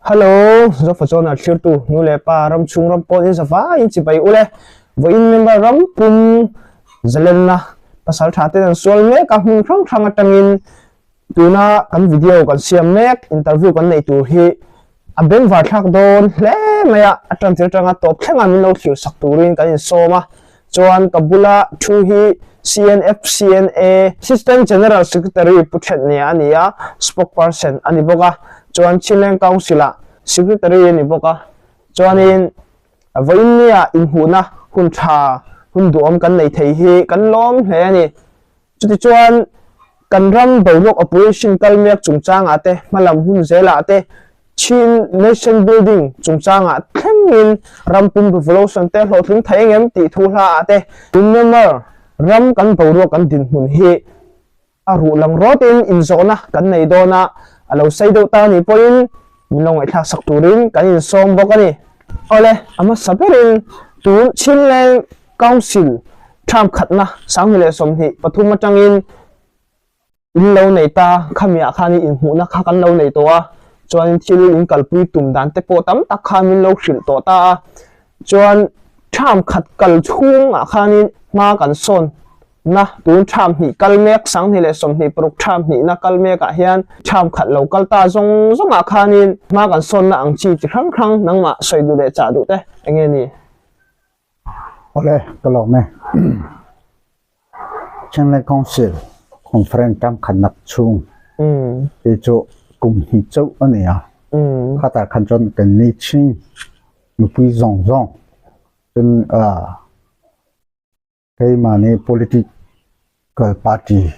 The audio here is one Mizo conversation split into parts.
Hello, Zofa Chona thlirtu nu leh pa ram chhung ram pawn in zavai in chibai ule. Vawiin member ram pum zalenna pasal tha ten an sual mek a hmun hrang hrang atangin tuna kan video kan siam mek interview kan nei tur hi a bengvar thlak dawn hle mai a, a tan tir atanga tawp thlenga min lo thlir sak turin kan insawm a. Chuan ka bula thu hi CNFCNA Assistant General Secretary Pu Thennia a ni a, Spokesperson a ni bawk a, chuan Chinleng Council-ah Secretary a ni bawk a. Chuanin vawiinnia inhmuhna hun tha, hun duhawm kan nei thei hi kan lawm hle a ni. Chutichuan, kan ram boruak operation kal mek chungchangah te, hmalam hun zelah te, Chin Nation Building chungchangah thlengin ram pum revolution te hlawhtling thei engem tih thu hlaah te, tun Myanmar ram kan boruak kan dinhmun hi a ruh lang rawtin inzawhna kan nei dawn a, a lo sei deuh ta anih pawhin min lo ngaihthlak sak turin kan insawm bawk a ni. Awle, a hmasa berin tun Chinleng Council term khatna 2023 atangin in lo nei ta, khamiah khan i inhmuhna kha kan lo nei tawh a, chuanin thil in kalpui tum dan te pawh tam tak khan min lo hrilh tawh ta a, chuan term khat kal chhungah khanin hma kan sawn na tun term hnih kal mek 2026 term hnihna kal mekah hian term khat lo kal ta zawng zawngah khanin hma kan sawnna ang chi chi hrang hrang nangmah sawi duh leh chah duh te enge ni? Awle, ka lawm e. Chinland Council Conference tam khatnak chhung hi chu kum hnih chauh a ni a. Khatah khan chuan kan ni chin mipui zawng zawng cun keimahni political party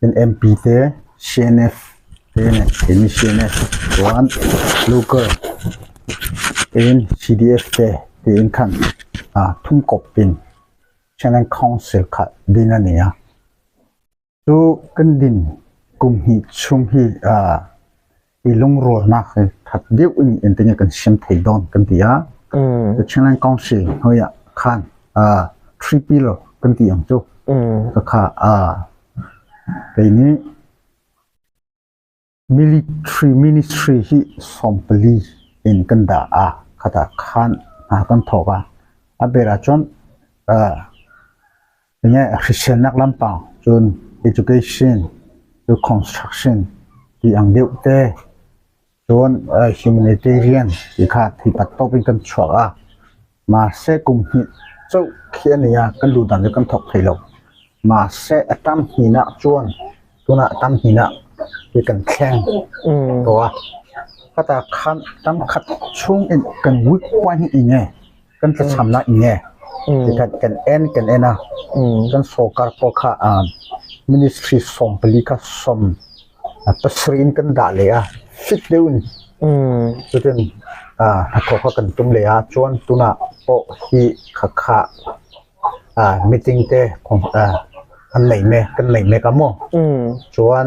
in MP te CNF te nen keini CNF chuan local in CDF te tiin khan thum kawp in Chinland Council kha din a ni a. Chu kan din kum hnih chhung hi i lungrualnak hi that deuh in engtin nge kan siam thei dawn kan ti a. Chu Chinland Council hnuaiah khan three pillar kan ti ang chu. Ka kha keini Military ministry hi 14 in kan dah a, khatah khan hna kan thawk a. A berah chuan enge hriselnak lampang cun education cu construction ti ang deuh te cun humanitarian ti kha theipat tawp in kan chuak a. Mahse kum hnih chauh khi a ni a, kan duh dan chu kan thawk thei lo. Mahse a tam hnihna chuan tunah tam hnihna hi kan thleng tawh a, khatah khan tam khat chhung in kan weak point hi eng nge, kan tlachhamna eng nge ti khan kan en kan en a, kan sorkar pawh kha ministry 14 kha 17 in kan dah leh a, fit deuhin chutin hnathawh kha kan tum leh a, chuan tunah pawh hi kha kha meeting te an nei mek kan nei mek a maw chuan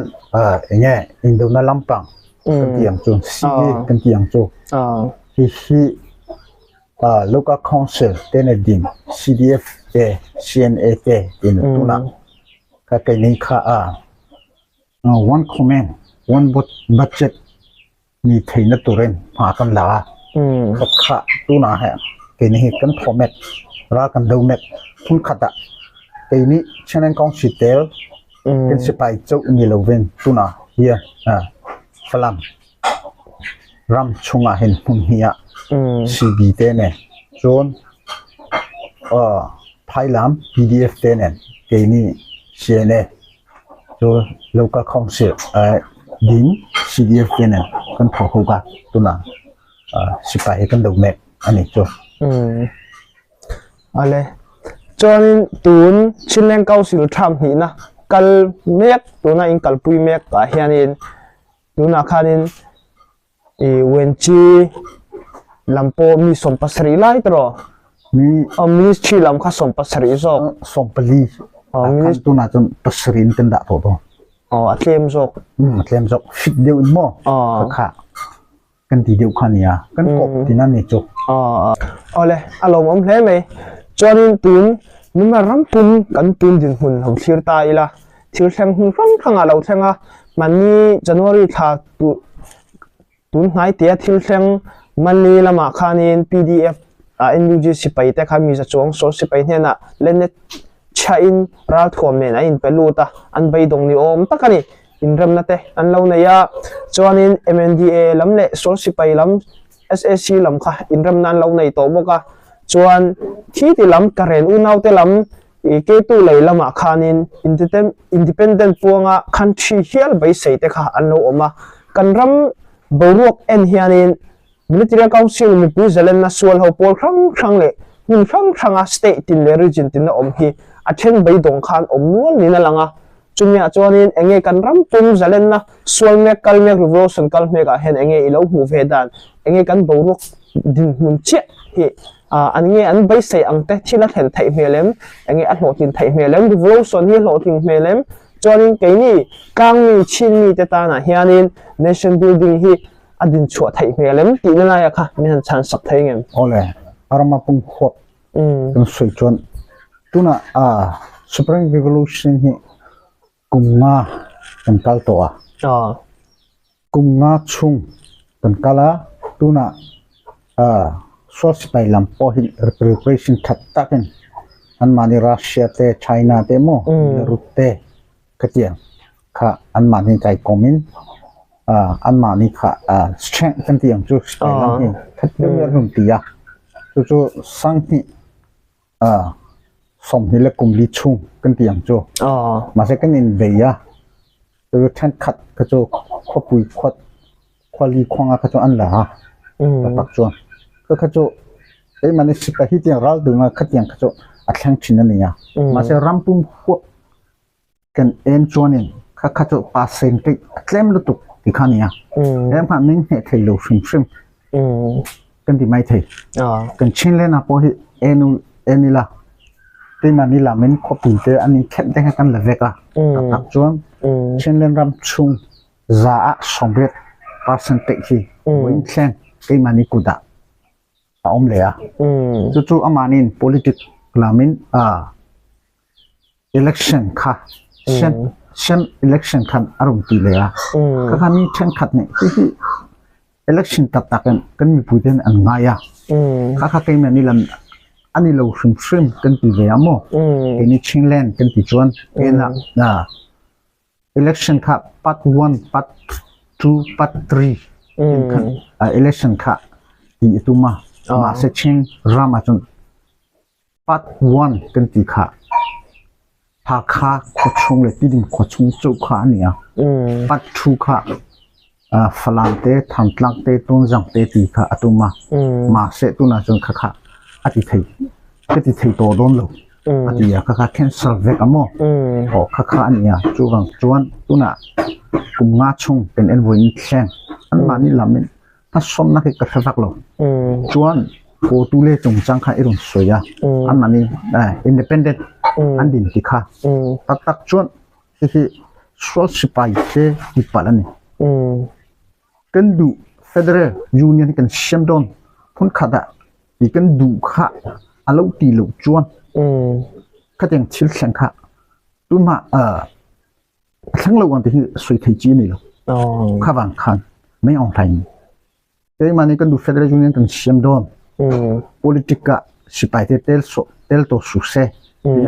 eng nge indona lampang kan tih ang chu CA kan tih ang chu hi hi local council te nei din CDF te CNA te tin tunah kha keini kha a one command one budget ni theihna turin hma kan la a, khat kha tunah hian keini hi kan thaw mek ral kan do mek hmun khatah keini Chinland Council tel kan sipai chauh ni lovin tunah hian Falam ram chhungah hian hmun hnih ah CB te nen chuan Phailam PDF te nen keini CNA Chu local council din CDF te nen kan thawk ho ka tunah sipai hi kan do mek a ni chu. Ale chuanin tun Chinleng Council tham hnihna kal mek tuna in kalpui mek ah hianin tunah khanin I Wenchi lam pawh mi 70 lai tawh Mi aw ministry lam kha 70 zawk 14 aw ministry tunah chuan pasarih in kan dah tawh dawn aw a tlem zawk a tlem zawk fit deuh in maw aw kha kan ti deuh kha nia kan kawp tin a ni chu aw awle a lawmawm hle mai chuanin tun nuna ram pum kan tun dinhmun lo thlir ta ila thil thleng hmun hrang hrangah lo thleng a mahni January thla tu. Tun hnai tia thil thleng Mali lamah khanin pdf ah NUG sipai te kha mi za chuang sawl sipai hnenah lennet chhiahin ralthuam nen an inpe lut a, an beidawng ni awm tak a ni. Inremna te an lo nei a, chuanin MNDA lam leh sawl sipai lam SAC lam kha inremna an lo nei tawh bawk a, chuan thi ti lam Karen unaute lam i Ketu lei lamah khanin Independent puanga country hial beisei te kha an lo awm a, kan ram boruak en hianin Military Council mipui zalenna sual ho pawl hrang hrang leh hmun hrang hranga state tin leh region tina awm hi a then beidawng khan awm nual niin a lang a, chumiah chuanin enge kan ram pum zalenna sual mek kal mek revolution kal hmekah hian enge i lo hmuh ve dan, enge kan boruak dinhmun chiah hi an nge an beisei ang te thil a thlen theih hmel em, enge a hlawhtlin theih hmel em, revolution hi a hlawhtling hmel em, chuanin keini tlangmi chinmi te tanah hianin nation building hi a din chhuah theih hmel em tihna laia kha min han chhan sak thei ngem. Awle, rama pum khuap kan sawi chuan tunah Spring Revolution hi kum nga kan kal tawh a. Kum nga chhung kan kal a, tunah sual sipai lam pawh hi preparation that takin anmahni Russia te China te emaw Belarus te khatiang kha anmahni kaikawmin anmahni kha strength kan tih ang chu sipai lam hi that deuh hi an rawn ti a, chu chu sanghnih 20 leh kum li chhung kan tih ang chu mahse kan inbei a chu thenkhat kha chu khawpui khuat khuali khuanga kha chu an la a ka tak chuan ka kha chu keimahni sipai hi tiang ral dunga khatiang kha chu a thleng thin a ni a mahse rampum huap kan en chuanin kha kha chu percentage a tlem lutuk ti kha a ni a em kha min hneh thei lo hrim hrim kan ti mai thei kan chin lena pawh hi en en ila keimahni lamin khawpui te an inkhelh te kha kan la vek a tak tak chuan chinlen ram chhung za ah 80 percentage hi vawiin thleng keimahni kutah a awm leh a chu chu amahniin politic lamin election kha sem sem election khan a rawn tih leh a kha kha mi thenkhat nih hi hi election tak tak in kan mipui ten an ngai a kha kha keimah ni lam ani lo hrim hrim kan ti ve a maw keini Chinland kan ti chuan kena election kha part 1 part 2 part 3 in khan election kha ti tuma mahse Chin ram ah chun Part one kan ti kha Hakha khuachung le Tidim khuachung chauh kha a ni a. Part two kha Falam te, Thantlang te, Tonzang te ti kha a tum a. Mahse tunah chuan kha kha a ti thei ka ti thei tawh dawn lo a ti a kha kha cancel vek a maw? Aw kha kha a ni a. Chuvang chuan tunah kum nga chhung kan en vawiin thleng anmahni lamin A sawmna khi ka hre vak lo. Chuan Kotu le chungchang kha i rawn sawi a, anmahni independent an din ti kha. Tak tak chuan hei hi sual sipai te ti palh a ni. Kan duh Federal Union hi kan siam dawn phun khat ah ti kan duh kha a lo ti loh chuan khatiang thil thleng kha tunhma A thleng lo ang ti hi sawi thei chi a ni lo. Kha vang khan mei aung hlaing keimahni kan duh Federal Union kan siam dawn. Politic ah sipai te tel so tel to su se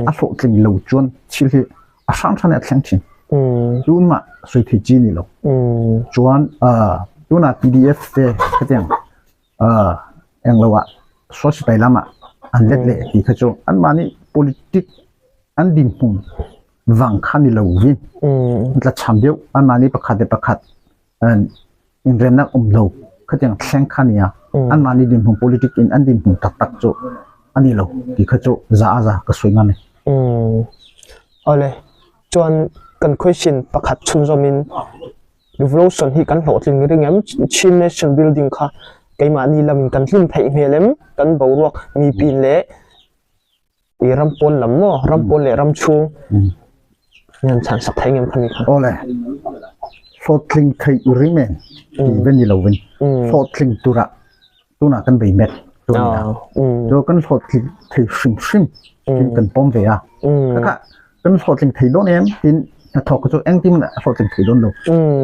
a hlawhtling lo chuan thil hi a hrang hrang in a thleng thin. Tun mah sawi thei chi a ni lo. Chuan tunah PDF te khatiang englo ah sual sipai lam ah an let leh ti kha chu anmahni politic an dinhmun vang kha ni lo vin an tlachham deuh anmahni pakhat leh pakhat inremna awm lo khatiang thleng kha nia anmahni dinhmun politic in an dinhmun tak tak chu a ni lo ti kha chu za a za ka sawi ngam e. Awle chuan kan question pakhat chhunzawmin Revolution hi kan hlawhtling ring em? Chin Nation Building kha keimahni lamin kan hlim theih hmel em? Kan boruak mipin leh i ram pawn lam maw? Ram pawn leh ram chhung hian chhan sak thei ngem khami kha. Awle, hlawhtling theih ring em? Tih ve ni lovin hlawhtling tura tunah kan bei mek chu a ni a. Chu kan hlawhtling thei hrim hrim tin kan pawm ve a. Kha kan hlawhtling thei dawn em tin. Hnathawk kha chu engtin a hlawhtling thei dawn lo.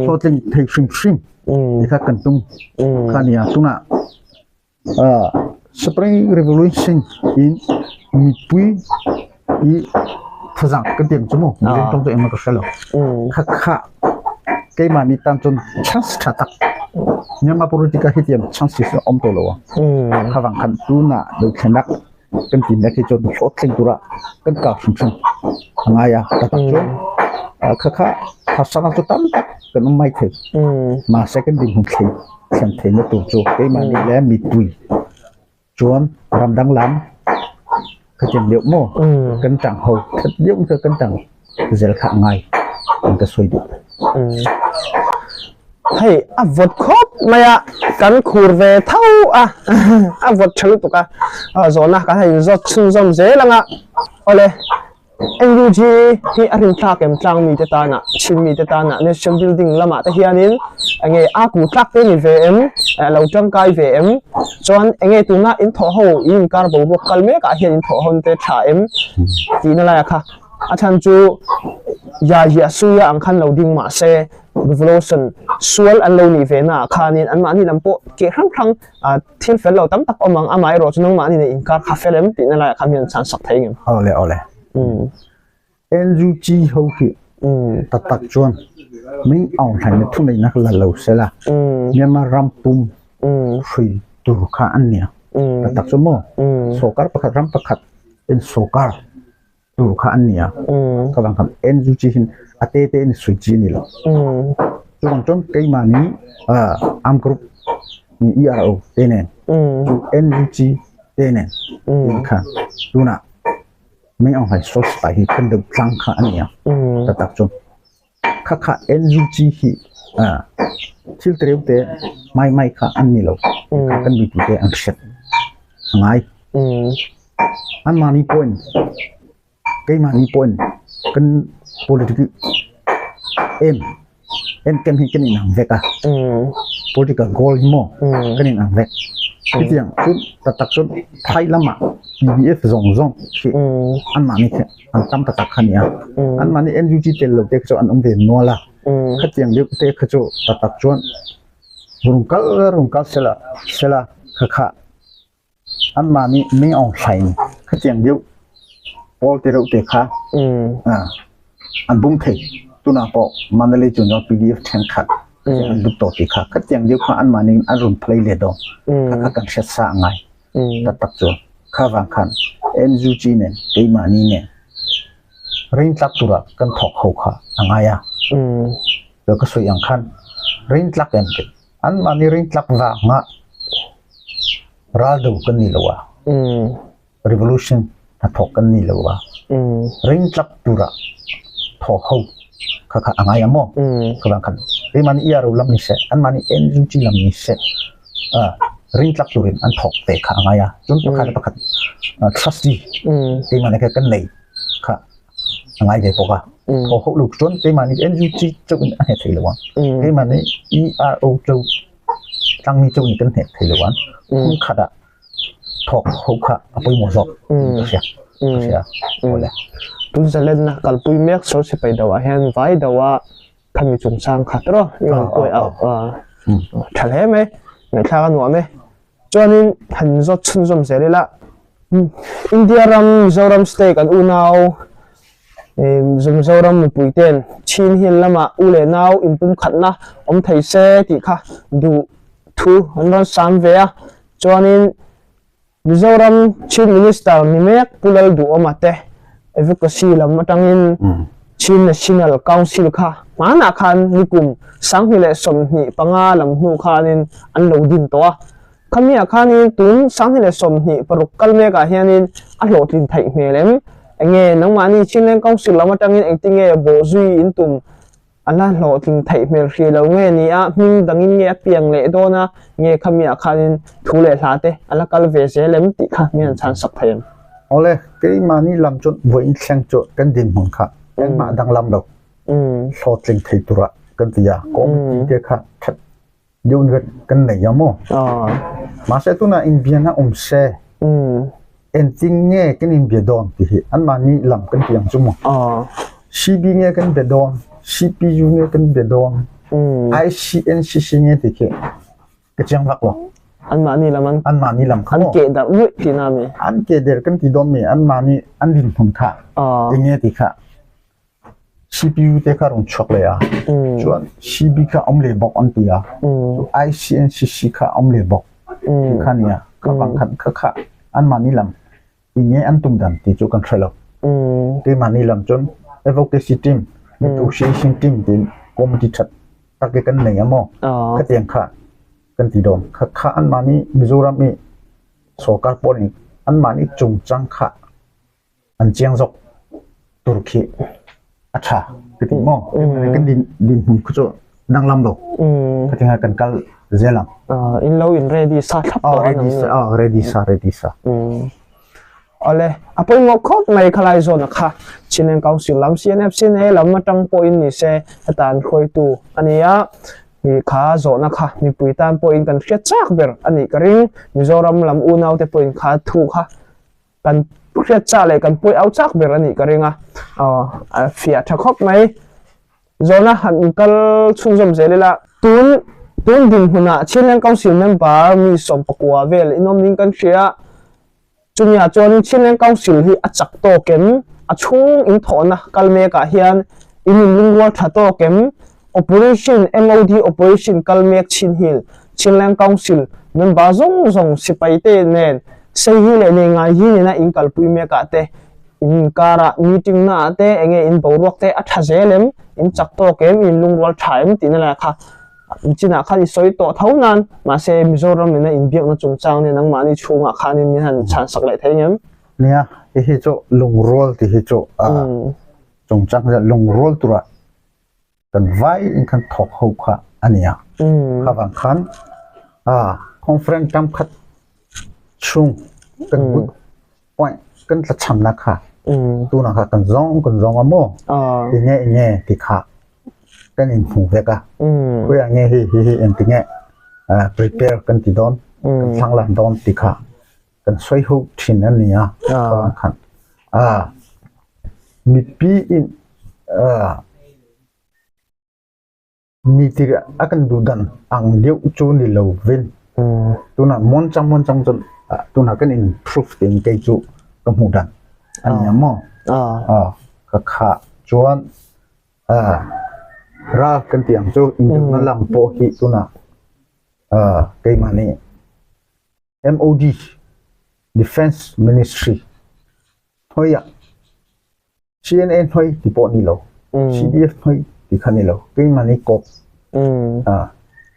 Hlawhtling thei hrim hrim ti kha kan tum kha a nia. Tunah Spring Revolution in mipui i thazang kan ti ang chu maw? Mizo tawng chu engmah ka hre lo. Kha kha keimahni tan chuan chance tha tak Myanmar politic ah hetiang chance hi chu a awm tawh lo a. Kha vang khan tunah lo thlenak kan ti mek hi chuan hlawhtling tura kan kar hrim hrim a ngai a tak tak chuan kha kha harsatna chu tam tak kan awm mai thei mahse kan dinhmun thlei thlen theihna tur chu keimahni leh mipui chuan ram danglam khatiang deuh maw kan tang ho that deuh kha kan tang zel kha a ngai an ka sawi duh. Hei a vawt khawp mai a, kan khur ve tho a, a vawt tha lutuk a, zawhna kan han inzawt chhunzawm zel ang a, awle NUG hi a rinthlak em tlang mite tana, chhim mite tana nation building lamah te hianin enge a ku tlak te ni ve em, a lo tangkai ve em, chuan enge tuna in thawh ho in inkar boruak kal mekah hian in thawh hawn te tha em tihna laiah kha a chhan chu ya ya suia ang khan lo ding mahse Revolution sual an lo nih ve naah khanin anmahni lam pawh keh hrang hrang thil fel lo tam tak awm ang, amaherawh chu nangmahni nen inkar kha fel em tihna laiah khan hian chhan sak thei ngem. Awle awle. NUG ho hi tak tak chuan min aung hlaina thuneihna la lo sela Myanmar ram pum hrui tur kha an nia. Tak tak chu maw sawrkar pakhat ram pakhat in sawrkar tur kha an ni a, ka vang khan NUG hin a te te in sawi chi a ni lo. Chuvang chuan keimahni arm group ni ERO te nen chu NUG te nen in kha tunah Mei Aung Hlaing Source pai hi kan deuh tlang kha a ni a, tak tak chuan kha kha NUG hi thil tereuh te mai mai kha an ni lo, kha kan mipi te an hriat a ngai. Anmahni pawhin keimahni pawhin kan political aim en kem hi kan inang vek a, political goal hi maw kan inang vek. Chutiang chu tak tak chuan phai lamah PDF zawng zawng khi anmahni khi an tam ta tak kha a ni a, anmahni NUG tel lo te kha chu an awm ve nual a, khatiang deuh te kha chu tak tak chuan rawn kal rawn kal sela sela kha kha. Anmahni mei aung hlain khatiang deuh pawl te reuh te kha an bung thei. Tunah pawh Mandalay chung zong PDF thenkhat an lut tawh ti kha khatiang deuh kha anmahni in an rawn play leh dawn. Kha kha kan hriat sa a ngai taktak chu. Kha vang khan NUG nen keimahni nen rintlak tura kan thawk ho kha a ngai a. Ka sawi ang khan rintlak em Anmahni ringtlak vangah raldo kan ni lo a, revolution hnathawk kan ni lo a, ringtlak tura thawk ho kha kha a ngai ang maw? Chuvang khan keimahni ERO lam ni se, anmahni NUG lam ni se, ringtlak turin an thawk ve kha a ngai a. Chun pakhat leh pakhat trustee keimahni kha kan nei kha a ngai ve bawk a thaw hauh lo chuan keimahni NUG chauh in a hneh thei lo a keimahni ERO chauh tlangmi chauh in kan hneh thei lo a hmun khat ah thawk ho kha a pawimawh zawk ka hria ka hria awle. Tun zalenna kalpui mek sawi sipai do ah hian vai do a khami chungchang kha tawh i rawn pawi a tha hle mai ngaihthlak a nuam e. Chuanin han zawt chhunzawm zel ila, India ram Mizoram state an unau Mizoram mipui ten Chin hian lamah u leh nau inpumkhatna awm thei se tih kha duh thu an rawn sam ve a. Chuanin Mizoram Chief Minister ni mek Pu Lalduhawma te Advocacy lam atangin Chin National Council kha hmanah khan nikum 2025 lam hnu khanin an lo din tawh a. Khamiah khanin tun 2026 kal mekah hianin a hlawhtlin theih hmel em? Enge nangmahni Chinland Council lam atangin engtinge bawhzui in tum A la hlawhtling theih hmel hri lo nge ni a, hming dangin nge a piang leh dawn a, nge khamiah khanin thu leh hla te a la kal ve zel em tih kha min han chhan sak thei em? Awle, keimahni lam chuan vawiin thleng chu kan dinhmun kha engmah danglam lo hlawhtling thei tura kan ti a, committee te kha that deuh in kan nei a maw? Mahse tunah inbiana awm se engtin nge kan inbia dawn tih hi anmahni lam kan ti ang chu maw? CB nge kan be dawn, CPU nge kan be dawn, ICNCC nge ti khi ka chiang vak lo. Anmahni lam an Anmahni lam kha an maw? keh darh nuih tihna mi? An keh der kan ti dawn mi, anmahni an dinhmun kha eng nge ti kha CPU te kha rawn chuak leh a, chuan CB kha awm leh bawk an ti a, ICNCC kha awm leh bawk ti kha nia, kha vang khan kha kha anmahni lam eng nge an tum dan ti chu kan hre lo. Keimahni lam chuan advocacy team, negotiation team tiin committee that tak hi kan nei a maw? Khatiang kha kan ti dawn. Kha kha anmahni Mizoram i sorkar pawhin anmahni chungchang kha an chiang zawk tur khi a tha ka ti maw? Kan dinhmun khu chu danglam lo. Khatiang kha kan kal zel ang. In lo in ready sa thlap tawh a nang. Ready sa, ready sa. Awle, a pawimawh khawp mai khalai zawna kha Chinleng Council lam CNF CNA lam atang pawhin ni se heta an hruaitu a ni a, mi kha zawhna kha mipui tan pawhin kan hriat chak ber a nih ka ring. Mizoram lam unaute pawhin kha thu kha kan hriat chak leh kan pawi au chak ber a nih ka ring a, a fiah tha khawp mai. Zawhna han kal chhunzawm zel ila, tun tun dinhmunah Chinleng Council member mi 19 vel inawm ding kan hria. Chumiah chuanin Chinleng Council hi a chak tawk em? A chhung inthawhna kal mekah hian in inlungrual tha tawk em? Operation, MOD Operation kal mek chin hil Chinleng Council member zawng zawng sipai te nen Seihi leh nei ngai hi nena in kalpui mekah te in inkara meeting naah te enge in boruak te a tha zel em, in chak tawk em, in lungrual tha em tihna lai kha chinah khan i sawi tawh tho nan mahse Mizoram nena inbiakna chungchang nen nangmahni chhungah khanin min han chhansak leh thei ngem? Nia, hei hi chu lungrual tih hi chu chungchang lungrual turah kan vai in kan thawk ho kha a ni a kha vang khan a conference tam khat chhung kan good point kan tla cham na kha tuna kha kan zawng kan zawng a maw enge enge ti kha kan in hmu vek a khawiah nge hi hi hi engti nge prepare kan ti dawn kan thlang lan dawn ti kha kan sawi ho thin a ni a kha vang khan a mipi in ni tir a kan duh dan ang deuh chu ni lo vin tunah muang chang muang chang chuan tunah kan improve tiin kei chu ka hmuh dan a ni ang maw ka khah chuan ral kan tih ang chu induhna lam pawh hi tunah keimahni MOD, Defence Ministry, hnuaiah CNA hnuai ti pawh ni lo, CDF hnuai ti kha ni lo, keimahni kawp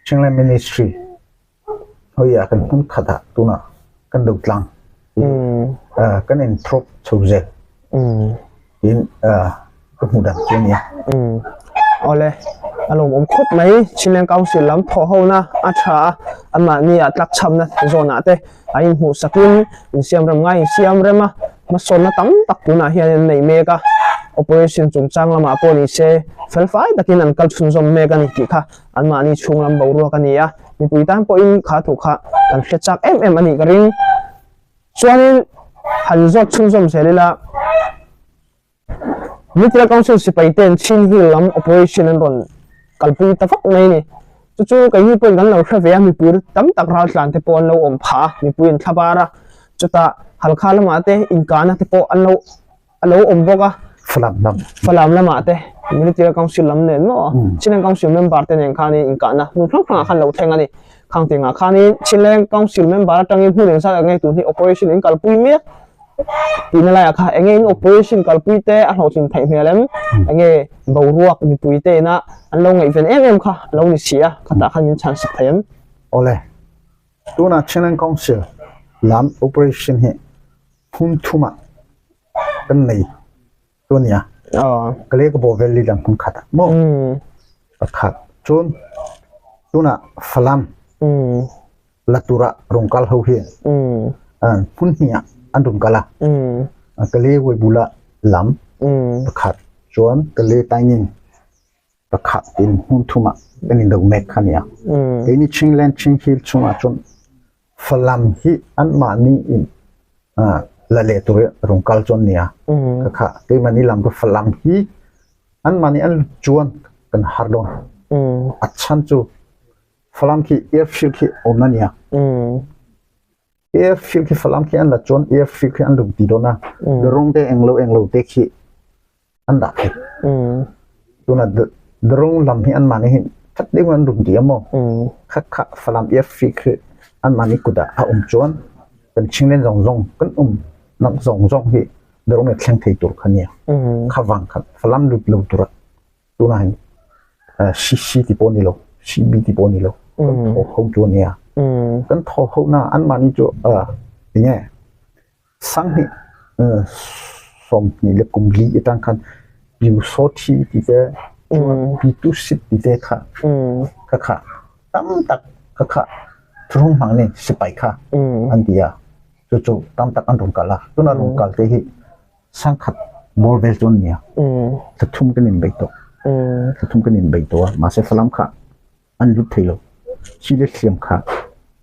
Chinland Ministry hnuaiah kan hmun khatah tunah kan do tlang kan inthrop chho zel tiin ka hmuh dan chu a ni a. Awle, a lawmawm khawp mai. Chinleng Council lam thawh hona a tha a, anmahni ah tlakchhamna zawnah te a inhmuh sakin insiam rem ngai insiam rem a, hmasawnna tam tak tunah hian an nei mek a, operation chungchang lamah pawh ni se felfai takin an kal chhunzawm mek a ni tih kha anmahni chhung lam boruak a ni a, mipui tan pawhin kha thu kha kan hre chak em em a nih ka ring. Chuanin han zawt chhunzawm zel ila, Mithila Council sipai ten Chin Hill lam operation an rawn kalpui ta vak mai a ni. Chu chu keini pawhin kan lo hre ve a, mipui tam tak raltlan te pawh an lo awm phah a, mipui an thla bar a, chutah Halkha lamah te inkahna te pawh an lo a lo awm bawk a. Falam lam. Falam lamah te Military Council lam nen maw Chinleng Council member te nen khanin inkahna hmun hrang hrangah khan lo thleng a ni. Khang tingah khanin Chinleng Council member atangin hmun engzat ah nge tun hi operation in kalpui mek tihna laiah kha enge in operation kalpui te a hlawhtlin theih hmel em enge boruak mipui te ina an lo ngaihven em em kha a lo ni si a khatah khan min chhan sak thei em. Awle, tunah Chinleng Council lam operation hi hmun thumah kan nei chu ania ka le ka bawh vel li lang hmun khat ah maw pakhat chun tunah Falam la tura rawn kal ho hi hmun hnih ah an rawn kal a ka le Weibula lam pakhat chuan ka le Taining pakhat in hmun thumah kan in do mek kha ania keini Chinland Chin Hill chungah chuan Falam hi anmahni in la leh tur hi rawn kal chuan nia. Kha kha keimahni lam chu Falam hi An mahni an lut chuan kan har dawn. A chhan chu Falam khi airfield khi awmna nia. Airfield khi Falam khi an la chuan airfield khi an lut ti dawn a. Darung te englo englo te khi an dah thei. Tuna Darung lam hi an mahni hi that deuh an lut ti a maw. Kha kha Falam airfield khi an mahni kutah a awm chuan kan Chinland zawng zawng kan awm nak zawng zawng hi Darung leh thleng thei tur kha nia. Kha vang kha Falam lut lo tura tunah hian CC ti pawh ni lo, CB ti pawh ni lo, kan thaw ho chu ania. Kan thaw ho na anmahni chu enge sanghnih 20 leh kum li atang khan Pyusawthi ti te chuan Pitusit ti te kha kha kha tam tak kha kha thurung hmang ni sipai kha an ti a. Chu chu tam tak an rawn kal a, tuna rawn kal te hi sangkhat bawr vel chu an ni a, thla thum kan inbeih tawh, thla thum kan inbeih tawh a, mahse falam kha an lut thei lo, chi leh hliam kha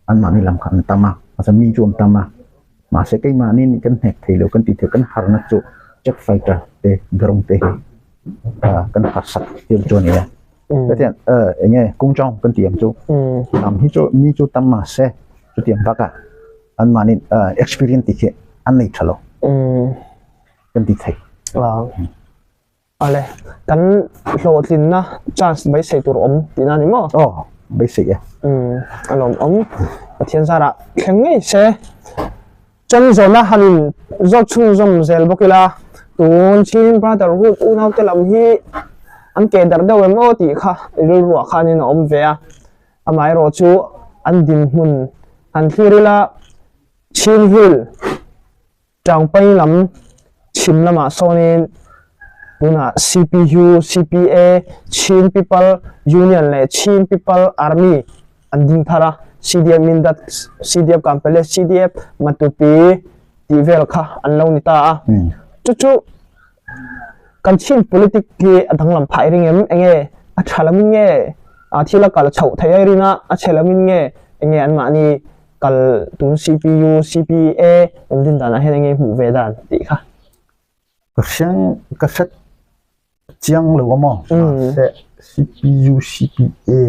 anmahni lam kha an tam a, mahse mi chu an tam a, mahse keimahni nih kan hnek thei lo kan tih theih kan harna chu check fighter te drone te hi kan harsak tir chu a ni a, hetiang eng nge kungchawng kan tih ang chu lam hi chu mi chu tam mahse chutiang bakah an mahni experience tih khi an nei tha lo kan ti thei. Ale kan hlawhtlinna chance beisei tur awm tihna ni maw? Aw beisei e. A lawm awm. Pathian zarah thleng ngei se. Chuan zawhna han in zawt chhunzawm zel bawk ila tun Chin Brotherhood unaute lam hi an keh darh deuh em aw tih kha rilruah khanin a awm ve a. Amaherawh chu an dinhmun han thlir ila Chin Hill Tangpai lam chhim lamah sawnin tunah CPU, CPA, Chin People Union leh Chin People Army an ding thar a, CDF Mindat, CDF Kampele, CDF Matupi tih vel kha an lo ni ta a. Chu chu Kan Chin politic hi a danglam phah i ring em? Enge a tha lamin nge a thil a kal chhoh theih a i rin a, a chhe lamin nge enge anmahni kal tun CPU, CPA awm din danah hian enge hmuh ve dan tih kha. Ka hriang ka hret chiang lo a maw? Mahse CPU, CPA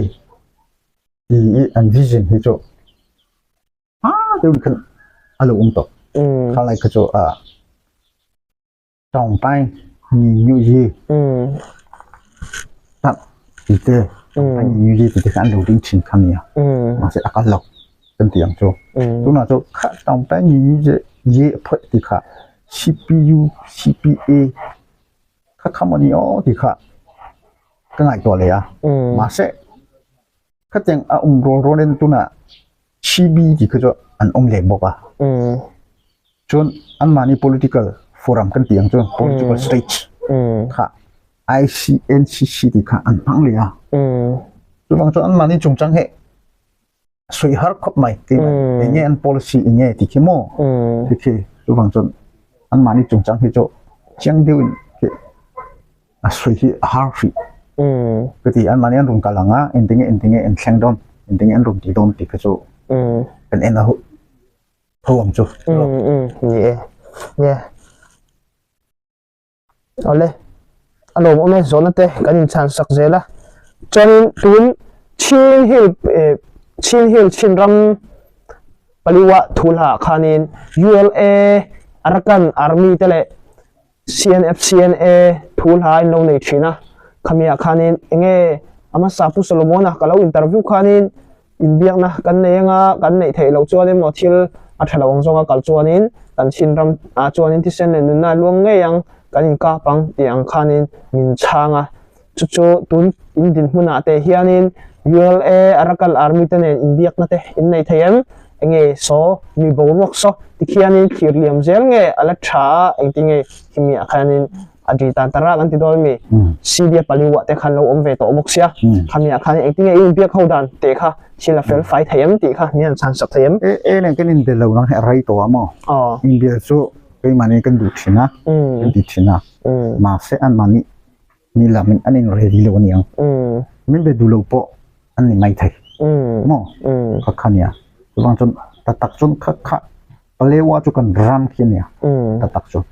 tih hi an vision hi chu hma deuhin khan a lo awm tawh. Khalai kha chu a. Tawngtai ni nyu yi tak ti te tawngtai ni nyu yi ti te kha an lo ding thin kha nia mahse a kal lo kan ti ang chu tunah chu kha tawngtai ni nyu yi phawt ti kha CPU CPA kha kha maw ni aw ti kha ka ngaihtuah leh a mahse khatiang a awm rawl rawl in tunah CB tih kha chu an awm leh bawk a. Chuan anmahni political forum kan tih ang chuan political stage kha ICNCC tih kha an hmang leh a. Chuvang chuan anmahni chungchang hi sawi har khawp mai tih mai eng nge an policy eng nge tih khi maw tih khi chuvang chuan anmahni chungchang hi chu chiang deuhin khi a sawi hi a har hrih ka ti anmahni an rawn kal ang a engtinge engtinge an thleng dawn engtinge an rawn ti dawn tih kha chu kan en a tho ang chu ni e nia awle a lawm awm e zawhna te kan inchhan sak zel a chuanin tun Chin Hill Chin Hill Chin ram paliwa thu hla ah khanin ULA Arakan Army te leh CNF CNA thu hla in lo nei thin a, khami ah khanin enge a hmasa Pu Solomon-a ka lo interview khanin inbiakna kan nei anga kan neih theih loh chuan emaw thil a tha lo ang zawnga kal chuanin kan chin ram ah chuanin thisen leh nunna a luang ngei ang kan inkap ang tih ang khanin min chhang a, chu chu tun in dinhmun ah te hianin ULA Arakan Army te nen inbiakna te in nei thei em? Enge saw mi boruak saw tikhianin thlir liam zel nge a la tha a engtinge khimi ah khanin a ri tan ta rak an ti dawn mi CD a paliuah te khan lo awm ve tawh bawk sia khami ah khanin engtinge i inbiak ho dan teh kha thil a fel fai thei em tih kha min han chhan sak thei em? E e nen kan inbe lo nang hi a rei tawh a maw? Inbiak chu keimahni kan duh thin a kan ti thin a mahse anmahni ni lamin an in ready lo a ni ang min be duh lo pawh an ni mai thei maw kha kha nia chuvang chuan ta tak chuan kha kha palewa chu kan ram khi a nia ta tak chuan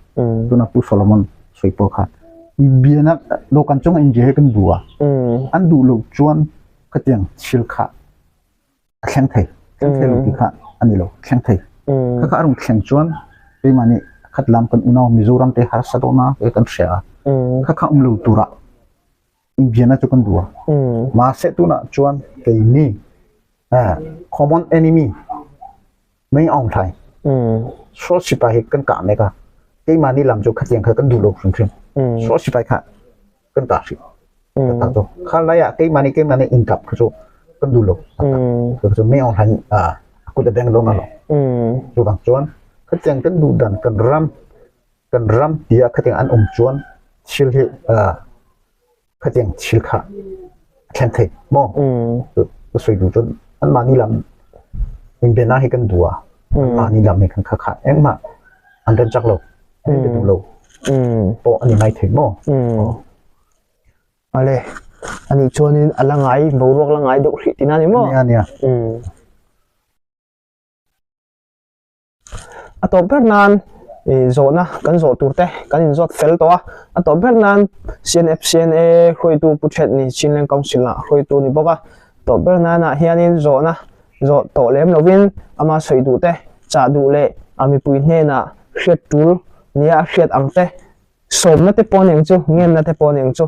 tuna Pu Solomon sawi pawh kha. Biana dawhkan chunga inbia hi kan duh a, an duh loh chuan khatiang thil kha a thleng thei, thleng thei lo tih kha a ni lo, thleng thei. Kha kha a rawn thleng chuan keimah nih khat lam kan unau Mizoram te harsa dawn a ke kan hria a, kha kha awm lo tura inbiana chu kan duh a. Mahse tunah chuan keini common enemy Mei aung thlai. Sual sipai hi kan kah mek a. Keimah nih lam cu khatiang kha kan duh lo hrimhrim. Sual sipai kha kan kah hrih. Taktak cu. Kha lai ah keimah nih keimah nih in kap kha cu kan duh lo. Taktak. Cu mei aung hlaing a kut a beng lo na lo. Cu bang chuan khatiang kan duh dan kan ram kan ram tiah khatiang an um chuan thil hi khatiang thil kha a thleng thei maw ka soi duh cun anmah nih lam in bia hi kan duh a anmah nih lam hi kan kha kha engmah an kan chak lo an kan duh lo pawh an i ngai thei maw Ale ani chuanin ala ngai boruak la ngai deuh hrih tina ni maw nia nia A tawp ber nan zawhna kan zawh tur te kan inzawt fel tawh a, a tawp ber nan CNFCNA hruaitu Pu Thet ni Chinleng Council ah hruaitu ni bawk a, tawp ber nanah hianin zawhna zawh tawh lem lovin ama sawi duh te chah duh leh a mipui hnenah hriat tul nia a hriat ang te Sawmna te pawh aniang chu, ngenna te pawh aniang chu,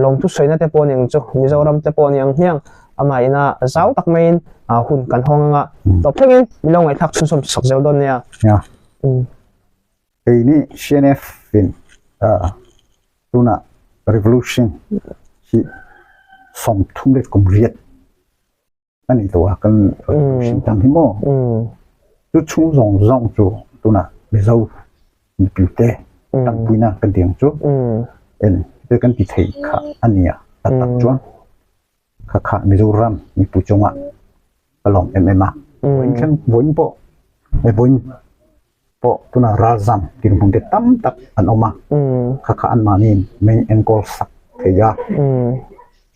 lawmthu sawina te pawh aniang chu, Mizoram te pawh aniang hmiang amah ina zau tak maiin hun kan hawng anga tawp thlengin min lo ngaihthlak chhunzawm sak zel dawn nia. Nia. Kei ni CNF in tuna revolution hi 30 leh kum riat a ni tawh a kan hrim tam hi maw chu chhung zawng zawng chu tunah Mizo mipui te tanpuina kan tih ang chu en te kan ti thei kha a ni a tak tak chuan kha kha Mizoram mipui chungah ka lawm em em a vawiin thleng vawiin pawh vawiin pawh tunah ralzam dinhmun te tam tak an awm a kha kha anmahni min enkawl sak thei a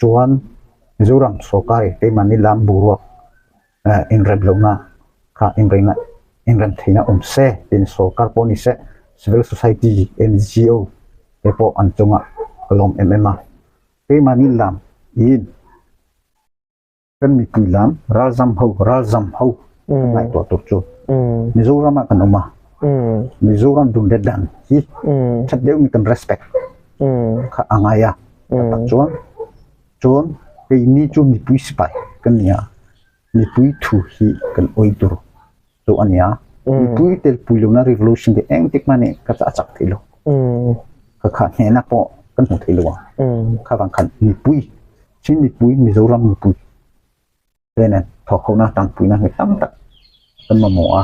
chuan Mizoram sorkar in keimahni lam boruak eh inrem lohna kha inrengna inrem theihna awm se tin sorkar pawh ni se civil society N_G_O te pawh an chungah ka lawm em em a keimahni lam in. Kan mipui lam ralzam ho ralzam ho kan ngaihtuah tur chu Mizoram ah kan awm a Mizoram dun leh dan hi that deuh in kan respect kha a ngai a tak chuan chuan keini chu mipui sipai kan ni a mipui thu hi kan awih tur chu a ni a mipui tel pui lohna revolution te engtik hmanh nih ka chah chak thei lo ka kha hnehna pawh kan hmu thei lo a kha vang khan mipui Chin mipui Mizoram mipui te nen thawk hona tanpuina nge tam tak kan mamawh a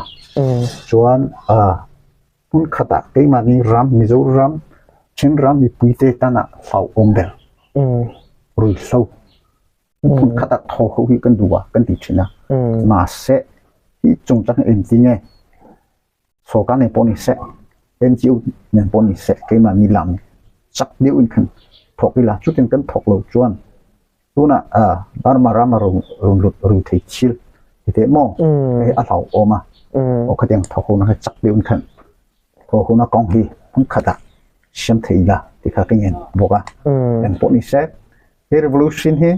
chuan ah hmun khatah keimahni ram Mizoram Chin ram mipui te tana hlauhawm ber ruihhlo hmun khatah thaw ho hi kan duh a kan ti thin a mahse hi chungchang engtin nge sorkar nen pawh ni se N_G_O nen pawh ni se keimahni lam chak deuhin khan thawk ila chutiang kan thawk lo chuan tunah ah Burma rama rawn rawn lut ru thei thil ti teh maw hei a hlauhawm a aw khatiang thawk ho na kha chak deuhin khan thawk ho na kawng hi hmun khatah siam thei ila tih kha ka ngen bawk a engpawh ni se he revolution hi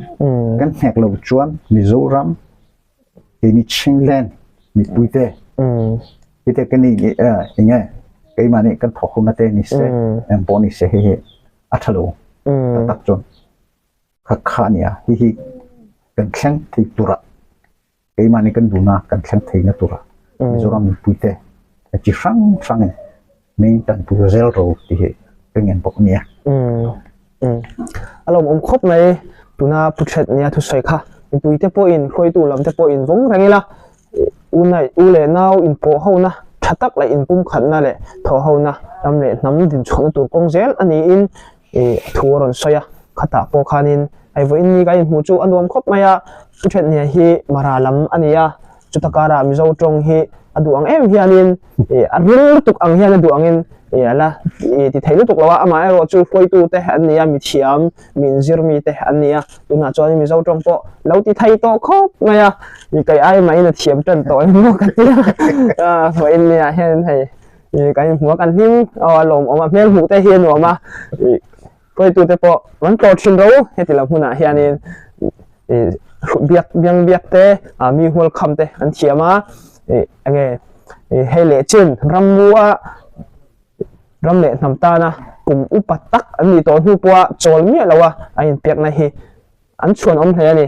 kan hnek lo chuan Mizoram keini Chinland mipui te hite ka ni eng nge keimah nih kan thawk hun ate ni se engpawh ni se hei hi a tha lo tak tak chuan kha kha a nia hei hi kan thleng thei tura keimah nih kan duhna kan thleng theihna tura Mizoram mipui te chi hrang hrangin min tanpui zel ro tih hi ka ngen bawk a nia. A lawmawm khawp mai tuna Pu Thlet nia thusawi kha mipuite pawhin hruaitu lamte pawhin vawng reng ila u nai u leh nau inpawh hona tha tak leh inpumkhatna leh thawh hona ram leh hnam dinchhuahna tur kawng zel a niin thu a rawn sawi a khatah pawh khanin hei vawiin ni kan inhmuh chu a nuam khawp mai a Pu Thlet nia hi Mara lam a ni a chuta karah Mizo tawng hi a duh ang em hianin a ril lutuk ang hian a duh angin a la ti thei lutuk lo a amaherawh chu hruaitu te an ni a mithiam mi inzir mi te an ni a tunah chuan Mizo tawng pawh lo ti thei tawh khawp mai a mi kei ai mahin a thiam tan tawh emaw ka ti a vawiin niah hian hei kan inhmu a kan hlim aw a lawmawm a hmel hmuh te hi a nuam a. Hruaitute pawh rawn tlawh thin ro heti lo hmunah hianin biak biang biak te mi hual kham te an thiam a enge hei leh chin rammu a ram leh hnam tana kum upa tak an nih tawh hnu pawha chawl miah lo a an inpekna hi an chhuan awm hle a ni.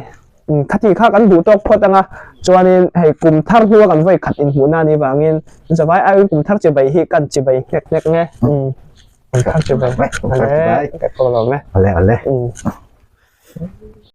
Khati kha kan duh tawk phawt anga chuanin hei kum thar hnua kan vawi khat inhmuhna a nih vangin zavai aiin kum thar chibai hi kan chibai nghek nghek nge. Kum thar chibai. Kum thar chibai. Ka ko lo me. Ale ale.